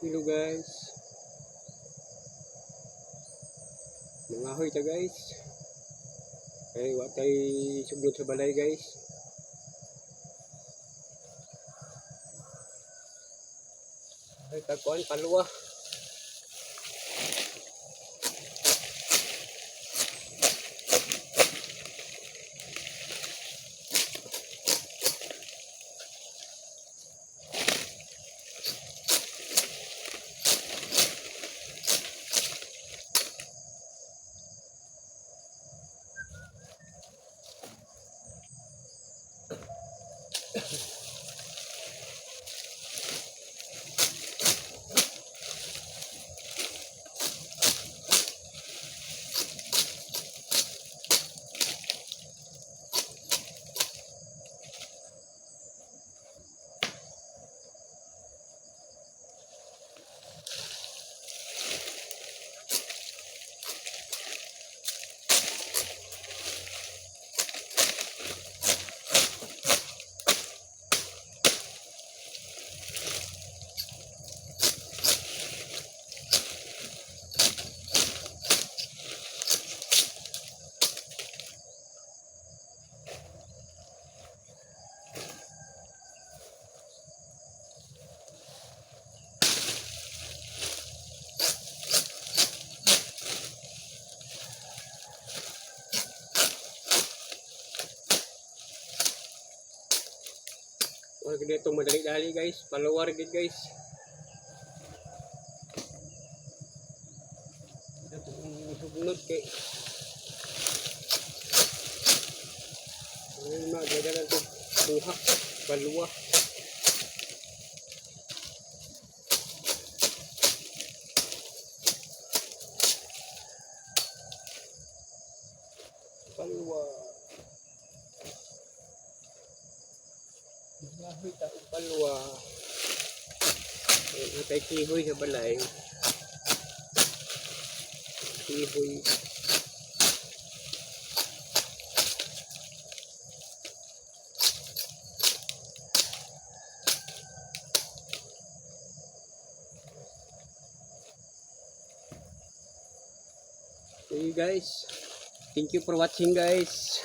Hello guys. Mangahoy ta, guys. Kay wa tay sugnod sa balay, guys. Ay tagkuan paluwa. Wala gid itong madali-dali, guys. Paluwa gid, guys. Atong sugnod kay ay magdala to buhak paluwa. Paluwa. Mangahoy ta og paluwa. Ay, natay kihoy sa balay. Kihoy. Okay guys. Thank you for watching, guys.